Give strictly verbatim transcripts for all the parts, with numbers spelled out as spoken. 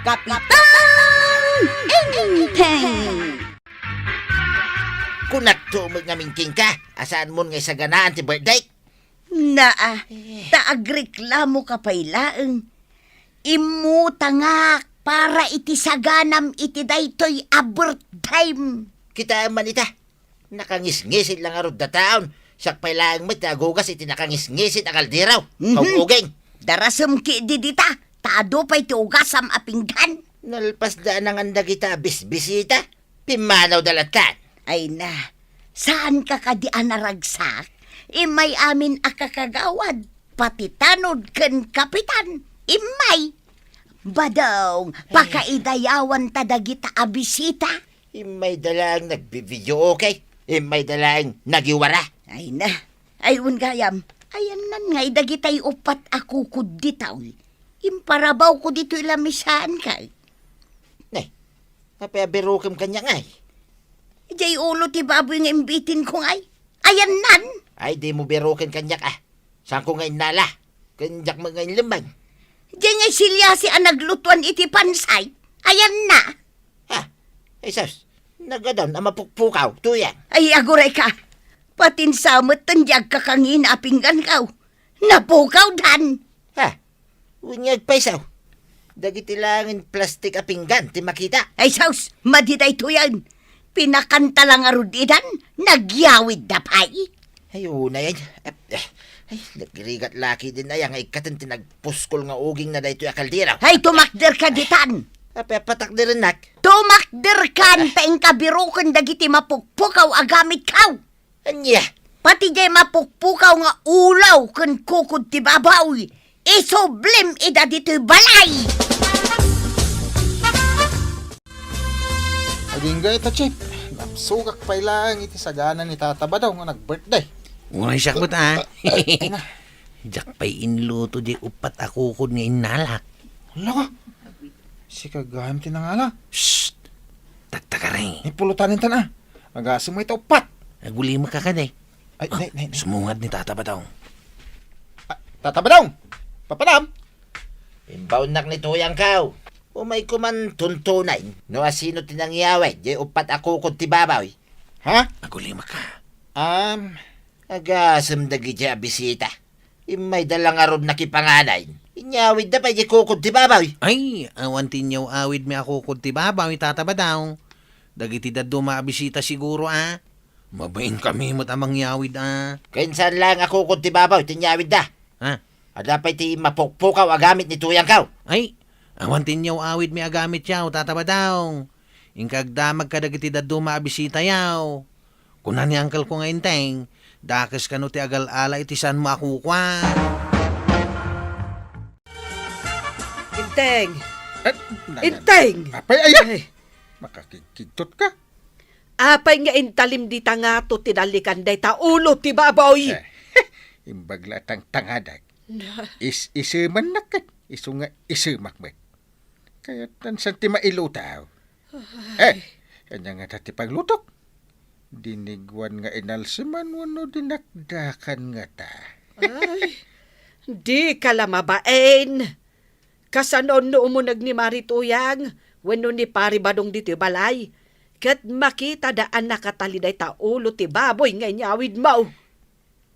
Kapitan Enteng! Kunakto met ngamin kenka, a saanmon nga isaganaan ti birthday? Naa, eh, ta agreklamo ka pay laeng. Immutangak para iti saganam iti daytoy a birthdayem. Kitaem man ita, nakangisngisit la ngarud dataon. Siak pay laeng met ti agugas iti nakangisngisit a kaldero. Mhm. Kauguging. Darasem ketdi dita, ta adu pay ti ugasam a pinggan. Nalpasda a nangan dagita a bisbisita. Pimmanawda latta. Ay na, saanka kadi a naragsak? Immay amin a kakagawad, pati tanod ken kapitan. Immay. Badong, ay, pakaidayawanta dagita a bisita. Immayda laeng nagbi-video, okay? Immayda laeng nagiwara. Ay na. Ay, wen gayam, ayannan ngay dagitay uppat a kukod dita, uy. Imparabawko ditoy lamisaan kay. Ne, apay a birokem kaniak ngay? Idiay ulo ti baboy nga imbitinko ngay. Ayannan. Ay, dimo biroken kaniak, ah. Saanko nga innala? Ken diak met nga inlemmeng. Diay nga siliasi a naglutuan iti pansay. Ayanna. Ha? Ay, sus. Nagadaon a mapukpukaw, tuyang. Ay, aguray ka. Patinsa met ti agkakangina a pinggankaw. Napukawdan. Ha? Wen nga agpayso. Dagiti laengen plastik a pinggan ti makita. Ay, sus! Madi daytoyen. Pinakanta la ngarud idan, nagyawidda pay. Ay, unayen. Ap-, eh, ay, nagrigat la ketdin aya nga ikkaten ti nagpuskol nga ugingna daytoy a kaldero. Ay, tumakderka ditan! Apay a patakderennak? Tumakderkan ta inka biroken dagiti mapukpukaw a gamitkaw. Ania? Pati diay mapukpukaw nga ulaw ken kukod ti baboy, isublim ida ditoy balay! Agingga ita, Chief. Napsugak pay laeng iti sagana ni Tata Badaw nga nag-birthday. Uray siak met, ah. Ay, ay na. Diak pay inluto diay uppat a kukod nga innalak. Hala ka. Sika gayam ti nangala. Shh! Tagtagari. Ay, pulutan intan, ah. Agasem mo ita uppat. Agulimek ka kadi. Ay, ah, nay, nay, nay. Sumungad ni Tata Badong. Ah, Tata Badong! Papanam! Imbaonnak ni Tuyangkaw. Umayko man tuntunen no asino ti nangyawid diay uppat a kukod ti baboy. Ha? Agulimek ka. Am. Agasem dagiti a bisita. Immayda la ngarud nakipanganen. Inyawidda pay diay kukod ti baboy. Ay, awan ti inyaw-awidmi a kukod ti baboy, Tata Badong. Dagiti dadduma a bisita siguro, a. Mabain kami met a mangyawid, a. Ken saan laeng a kukod ti baboy ti inyawidda? Ha? Adda pay ti mapukpukaw a gamit ni Tuyangkaw. Ay, awan ti inyaw-awidmi a gamit yaw, Tata Badong. Inka agdamag kadagiti dadduma a bisita yaw. Kuna ni angkelko nga Enteng, dakes kano ti agal-ala iti saanmo a kukua. Enteng! Eh, na-, na-, Enteng! Apay, aya! Ay. Makakigkigtot ka. Apay nga intalim dita ngato ti nalikan dayta ulo ti baboy? Eh, imbag la a tangtangadak. Na- Is-, isemannak ket isu nga isemak met. Kayattan san ti mailutaw. Ay. Eh, ania ngata ti panglutok? Diniguan nga inalseman wenno dinakdakan ngata? Ay, dika la mabain. Kasano no umuneg ni Mari Tuyang wenno ni Pari Badong ditoy balay, ket makitada a nakatali dayta ulo ti baboy nga inyawidmo?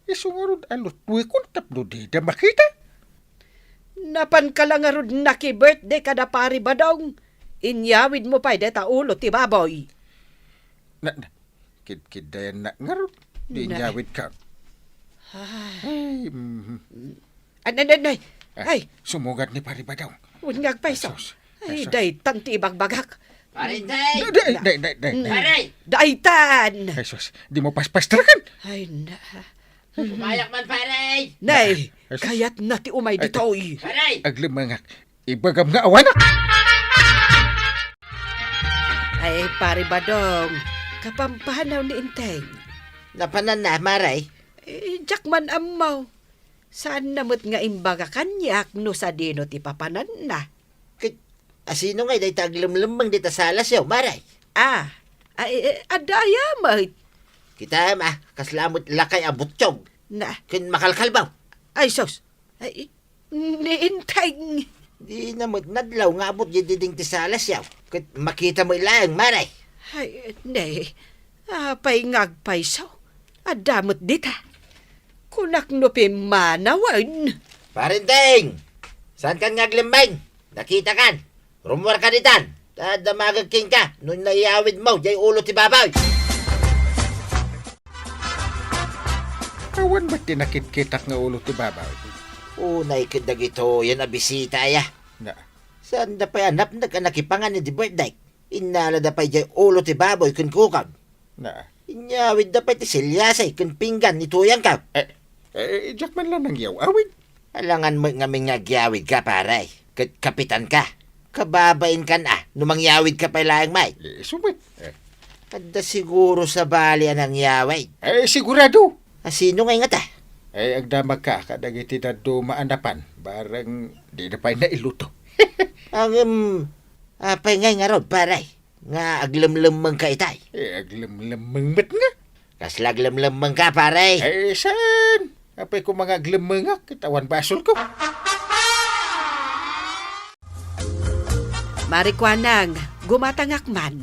Isu ngarud a lutuekon tapno dida makita. Napanka la ngarud naki-birthday kada Pari Badong, inyawidmo pay dayta ulo ti baboy. Na, na, kidkiddayannak ngarud, di na- inyawidka. Ay. Ay, mhm. Ay, nay, nay, nay. Ah, ay. Sumungad ni Pari Badong. Wen nga agpayso. Ay, sus. Ay, ay, sus. Daytan ti ibagbagak. Pare Enteng! Day, day, day, day, day. Mm. Pare! Daytan! Ay, sus. Di mo paspastrakan. Ay, na. Umayak man, pare! Nay, ay, sus. Kayatna ti umay ditoy. Pare! Aglemmengak. Ibagam nga awanak. Ay, Pare Badong, kapampanaw ni Enteng. Napananna, Mare? Eh, diak man ammo. Saanna met nga imbaga kaniak no sadino ti papananna. Ket asino ngay dayta aglemlemmeng dita salasyo, Mare? Ah, ay, eh, adda aya met? Kitaem, a, kasla met lakay a buttiog. Na. Ken makalkalbaw. Ay, sus. Ay, ni Enteng. Dina met nadlaw nga abut didi ding ti salasyaw. Ket makita met laeng, Mare. Ay, ne, apay nga agpayso? Adda met dita. Kunak no pimmanawen. Parenteng! Saankan nga aglemmeng? Nakitakan. Rummuarka ditan. Ta damagek kenka no naiyawidmo jay ulo ti baboy. Awan met ti nakitkitak nga ulo ti baboy. Unay ket dagitoyen a bisita aya. Na. Saanda pay a napnek a nakipangan idi birthday. Innalada pay jay ulo ti baboy ken kukog. Na. Inyawidda pay ti selyasi ken pinggan ni tuyangko. Eh, eh, diak man la nangyaw-awid. Alangan met ngamin nga agyawidka, pare. Ket kapitanka. Kababainkan a no mangyawidka pay laeng met. Eh, isu met. Eh. Adda siguro sabali a nangyawid. Eh, sigurado. A sino ngay ngata? Eh, agdamagka kadagiti dadduma a napan. Bareng dida pay nailuto. Ngem, apay ngay ngarud, pare? Nga aglemlemmengka itay? Eh, aglemlemmeng met nga. Kasla aglemlemmengka, pare? Eh, saan? Apay ko nga aglemmengak, ket awan basolko. Mare Kuanang, gumatangak man.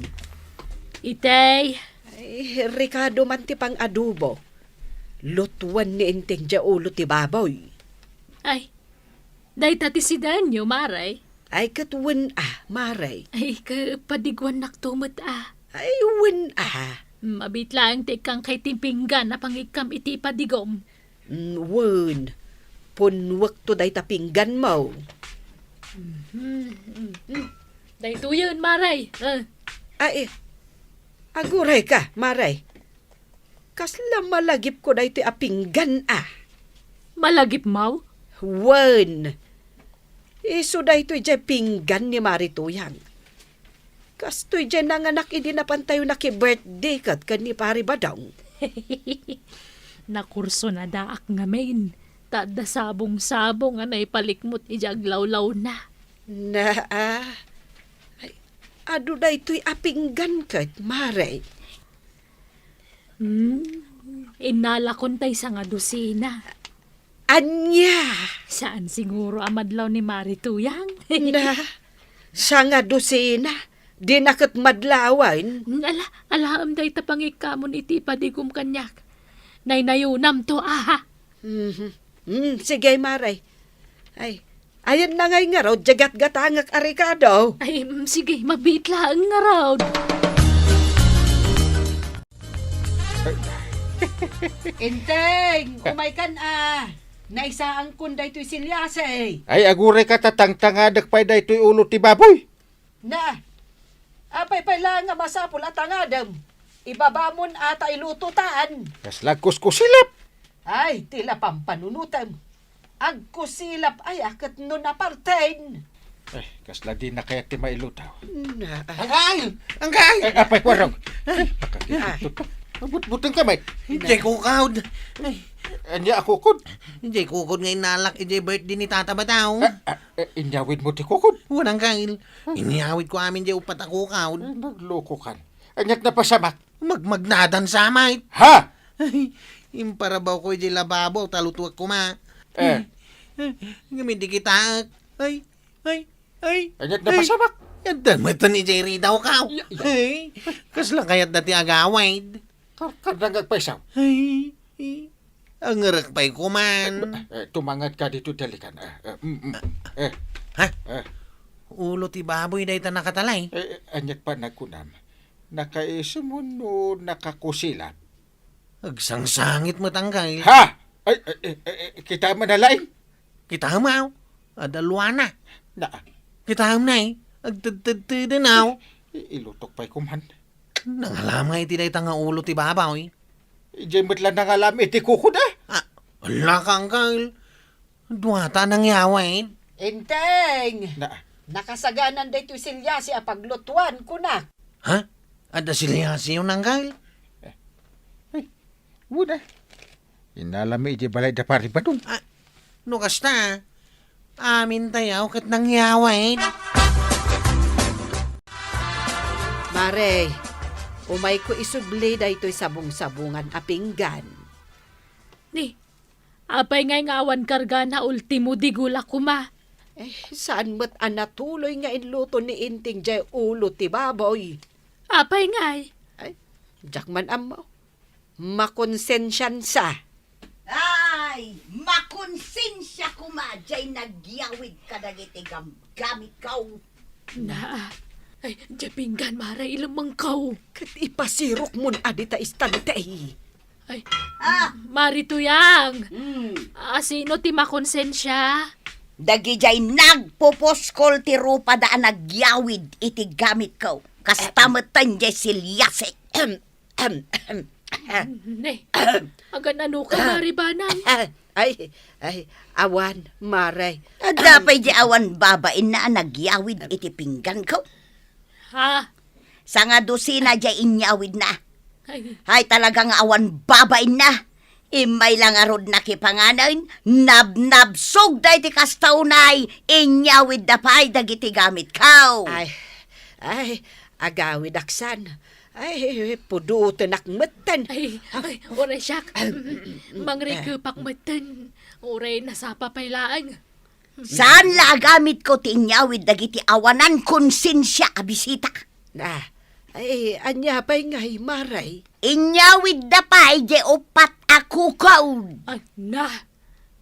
Itay. Ay, rekado man ti pang-adobo. Lutuan ni Enteng jay ulo ti baboy. Ay, dayta ti sidaenyo, Mare? Ay, ket wen a, Mare. Ay, ket padiguannakto met a. Ay, wen a. Mabit laeng ti ikkangkay ti pinggan a pangikkam iti padigom. Mm, wen. Punnuekto dayta pingganmo. Mhm, mhm. Daytoyen, Mare. Eh. Ay, agurayka, Mare. Kasla malagipko daytoy a pinggan a. Malagipmaw? Wen. Isu daytoy jay pinggan ni Mari Tuyang. Kastoy jay nanganak idi napantayo naki-birthday ket ken ni Pari Badong. Nakursunadaak ngamin, ta adda sabong-sabong a naipalikmot idiay aglawlawna. Naa. Ay, adu daytoy a pinggan ket, Mare. Hmm, innalakon tay sangadusina. Ania? Saan siguro a madlaw ni Mari Tuyang? Na, sangadusina, dina ket madlawen. Hmm, ala, alaem dayta pangikkamon iti padigom kaniak. Naynayonamto, aha. Mhm. Hmm, sige, Mare. Ay, ayanna ngay ngarud, diay gatgatangek a rekado. Ay, mm, sige, mabiit laeng ngarud. Enteng, umaykan a. Naisaankon daytoy selyasi. Ay, agurayka ta tangtangadek pay daytoy ulo ti baboy. Na, apay pay laeng a masapul a tangadem? Ibabamon a ta ilutotan. Kasla agkuskusilap. Ay, ti la pampanunotem. Agkusilap aya ket no naparten. Eh, kasla dina kayat ti mailuto. Na. Angkal! Angkal! Eh, apay, Kuarong. Ay. Pakakitito pa. Butbuteng ka, Mike. Diay kukod. Ay. Ania a kukod? Diay kukod nga innalak idiay birthday ni Tata Bataw. Ah, ah, eh, inyawidmo ti kukod? Wen, Angkal. Inyawidko amin diay uppat a kukod. Eh, naglokokan. Ania't napasamak? Magmagnadan sa, Mike. Ha? Ay, imparabawko idiay lababo ta lutuek koma. Eh. Ngem idi kitaek. Ay, ay, ay. Ania't napasamak? Adda met idiay ridawko. Ya, ya. Ay, kasla kayatda ti agawid? Kar-, karnang agpayso. Ay, ay. Angerek pay koman. Eh, eh, tumangadka ditoy dalikan. Eh, eh, mm, mm. Eh. Ha? Eh. Ulo ti baboy dayta nakatalay. Eh, eh, ania't panagkunam? Nakaisumon no nakakusilap? Agsangsangit met, Angkal. Ha? Ay, eh, eh, eh, eh, kitaem a nalaing? Kitaem, aw. Adda luana. Na. Kitaem, nay. Agtedtedteden, aw. I-, ilutok pay koman. Nangalam nga iti dayta nga ulo ti baboy. Idiay met la nangalam iti kukod, a? Ah, ala ka, Angkal. Duata nangyawid. Enteng! Na. Nakasaganan daytoy selyasi a paglutuan, kunak. Ha? Adda selyasi, Angkal? Eh. Ay, wen a. Innalami iti balay da Pari Badong. Ah, no kasta, amintayo ket nangyawid. Mare, umayko isubli daytoy sabong-sabongan a pinggan. Ni, apay ngay nga awan kargana ultimo digo la koma? Eh, saan met a natuloy nga inluto ni Inting jay ulo ti baboy? Apay ngay? Ay, diak man ammo. Makonsensiansa. Ay, makonsensia koma jay nagyawid kadagiti gamgamitko. Na, ay, jay pinggan, Mare, ilemmengko. Ket ipasirokmon a dita istante. Ay, Ah. Mari Tuyang. Hmm. Asino ti makonsensia? Dagijay nagpupuskol ti rupada a nagyawid iti gamitko. Kasta metten jay siliasek. Ahem, ahem, ahem. Ne, agan-ano ka, Mari Banang? Ay, ay, awan, Mare. Adda pay di awan babainna a nagyawid iti pingganko? Ha? Sangadusina jay inyawidna. Ay. Ay, talaga nga awan babainna. Immay la ngarud nakipanganen, nabnabsog daydi kasta unay, inyawidda pay dagiti gamitko. Ay, ay, agawidak san. Ay, pudotenak metten. Ay, ay, uray siak. Mangrikepak metten. Uray nasapa pay laeng. Saan la a gamitko ti inyawid dagiti awanan konsensia a bisita? Ah, ay, ania pay ngay, Mare? Inyawidda pay di uppat a kukod. Ay, na,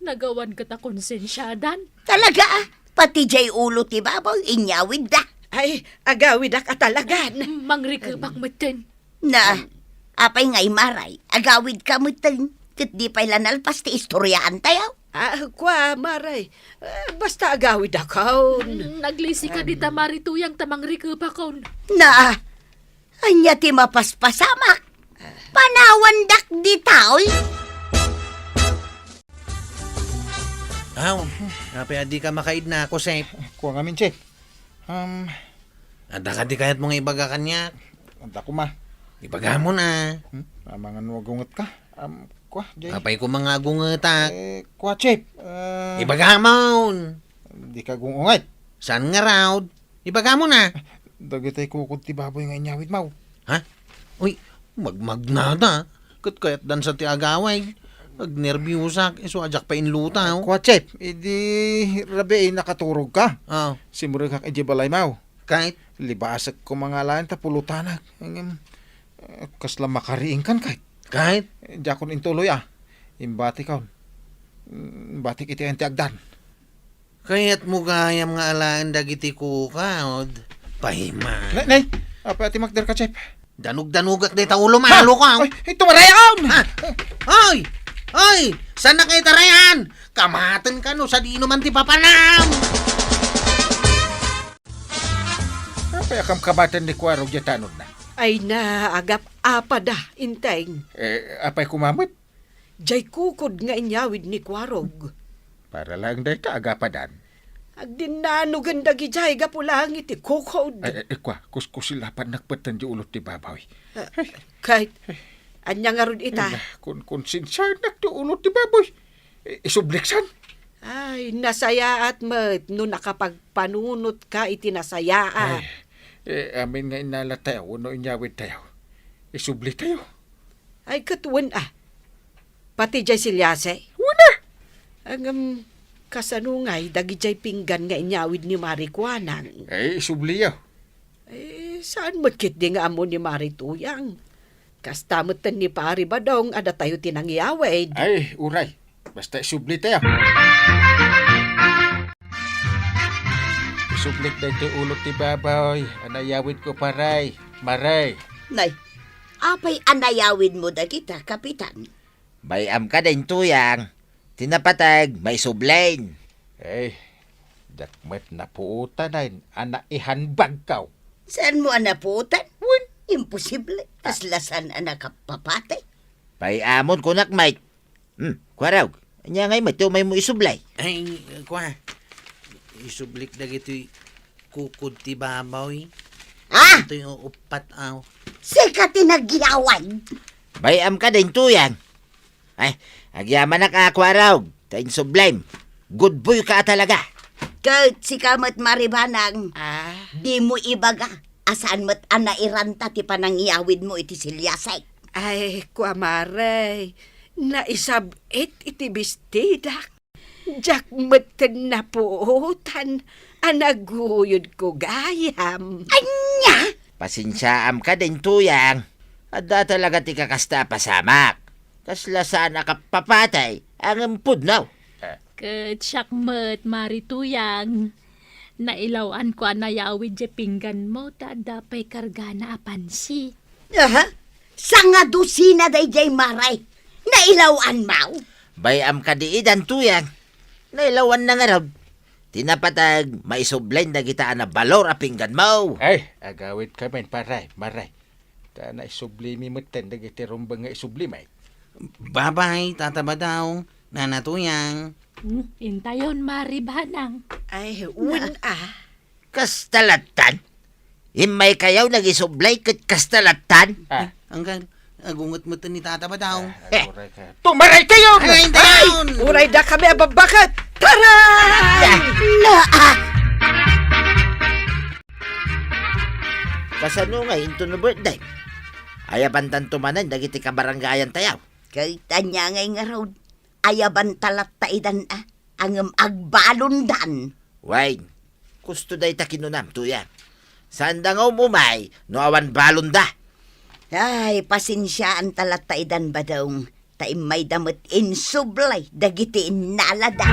nagawan ket a konsensiadan. Talaga, ah? Pati jay ulo ti baboy, inyawidda. Ay, agawidak a talagan. Mangrikepak metten. Na, apay ngay, Mare, agawidka metten, ket di pay la nalpas ti istoriaantayo? Ah, kua, Mare, eh, basta agawidakon. Mm, naglisika dita, Mari Tuyang, ta mangrikepakon. Na, ania ti mapaspasamak? Panawandak dita, oy. Aw, apay a dika makaidna, Kosep? Kua ngamin, Chef. Um, Adda kadi kayatmo nga ibaga kaniak? Adda koma. Ibagamo na. Hmm? Amangan no agungetka. Um, kua, jay. Apay koma nga agungetak? Eh, kua, Chef. Eh, Ibagamon. Dika agunget. Saan ngarud? Ibagamo na. Dagitoy kukod ti baboy nga inyawidmo. Ha? Uy, magmagnada. Ket kayatdan sa ti agawid. Agnerbiosak, isu a diak pay inlutaw. Kua, Chef, idi rabii nakaturogka. Ah. Simrekak idiay balaymo. Kayat? Libasek koma nga laeng ta pulutanak. Ngem, eh, kasla makariingkan kayat. Kayat? Eh, diakon intuloy, ah. Imbatikon. Mm, imbatik iti ayan ti agdan. Kayatmo gayam nga alaen dagiti kukod? Payman. Nay, nay! Apay a ti makderka, Chef? Danug-danugak dayta ulo, Ha? Malukaw. Ay, ay, tumarayaon! Ha? Oy! Oy! Saan na kayo tarayan? Kamaten ka no sadino man ti papanam! Apay a kamkamaten ni Kuarog diay tanodna? Ay na, agap-apada, Inteng. Eh, apay koma met? Jay kukod nga inyawid ni Kuarog. Para laeng dayta, agapadan. Agdinnanogen dagidiay gapu laeng iti kukod. Ay, ay, ay, kua, kuskusilapan nakpeten di ulo ti baboy. Ah, kayat, ania ngarud ita? Ala, kun, kun sinsanak ti ulo ti baboy. I-, isubliksan? Ay, nasayaat met no nakapagpanunotka iti nasayaat. Ay, eh, amin nga innalatayo wenno inyawidtayo. Isublitayo. Ay, ket wen a. Pati jay siliase? Wen a. Ngem, kasano ngay dagidiay pinggan nga inyawid ni Mari Kuanang? Ay, isubliyo. Eh, saan met ketdi nga ammo ni Mari Tuyang? Kasta metten ni Pari Badong a datayo ti nangyawid. Ay, uray. Basta isublitayo. Isublik daytoy ulo ti baboy a nayawidko, Pari. Mari. Nay, apay a nayawidmo dagita, Kapitan? Bay-am kadi, Tuyang. Ti napateg, maisublen. Eh, diak met napuotanen a naihanbagko. Saanmo a napuotan? Wen. Imposible. Kasla saan a nakapapateg. Bay-amon kunak met. Hmm, Kuarog, ania ngay met ti umaymo isublay? Ay, kua, isublik dagitoy kukod ti baboy. Ah! Itoy uuppat, aw. Sika ti nagyawid. Bay-am kadi, Tuyang. Ay, agyamanak a, Kuarog, ta insublem. Good boy ka talaga. Ket sika met, Mari Banang. Ah? Dimo ibaga a saan met a nairanta ti panangyawidmo iti siliasek. Ay, kua, Mari, naisab-it iti bestidak. Diak metten napuotan a naguyodko gayam. Ania? Pasensiaam kadin, Tuyang. Adda talaga ti kakasta a pasamak. Kasla saan a kapapatay, ngem pudno. Ket siak met, Mari Tuyang. Nailaw-anko a nayawid diay pingganmo ta adda pay kargana a pansit. Aha. Sangadusina daydiay, Mari. Nailaw-anmo? Bay-am kadi idan, Tuyang. Nailawanna ngarud. Ti napateg, maisubli dagita a nabalor a pingganmo. Ay, agawidkamin, pare, Mari. Ta naisublimi metten dagiti rumbeng nga isublimi. Babay, Tata Badong, Nana Tuyang. Hmm, intayon, Mari Banang. Ay, wen a. Kasta lattan? Immaykayo nagisubli ket kasta lattan? Ah. Anggal, agunget metten ni Tata Badong. Ah, eh. Aguray ka. Tumaray kayo! Ay, intayon! Ay, uray dakami a babbaket! Taray! Ah. Naa! Kasano nga inton no birthday? Ayabantanto manen dagiti kabarangayantayo. Ket ania ngay ngarud? Ayabanta latta idan a, ngem agbalondan. Wen, kusto dayta kinunam, Tuyang. Saanda nga umumay no awan balonda. Ay, pasensiaanta latta idan, Badong. Ta immayda met insubli dagiti innalada.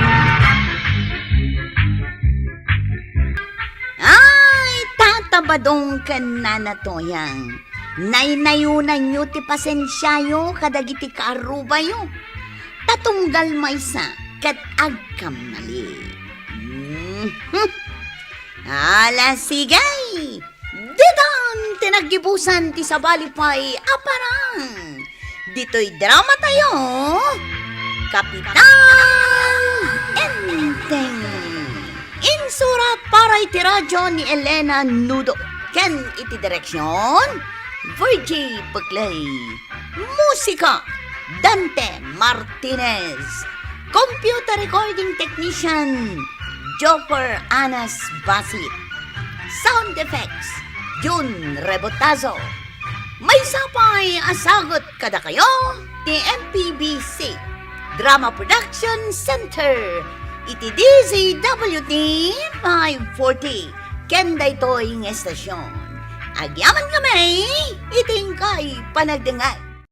Ay, Tata Badong ken Nana Tuyang, naynayonanyo ti pasensiayo kadagiti kaarrubayo. Ta tunggal maysa ket agkammali. Mhm. Ala, sige! Ditan ti naggibusan ti sabali pay a parang. Ditoy dramatayo, Kapitan Enteng. Insurat para iti radyo ni Elena Nudo. Ken iti direksyon, Virgie Buclay. Musika, Dante Martinez. Computer recording technician, Joker Anas Basit. Sound effects, Jun Rebotazo. Maysa pay a sagut kadakayo ti M P B C Drama Production Center iti D Z W T five forty ken daytoy nga estasyon. Agyamankami iti inkay panagdengngeg.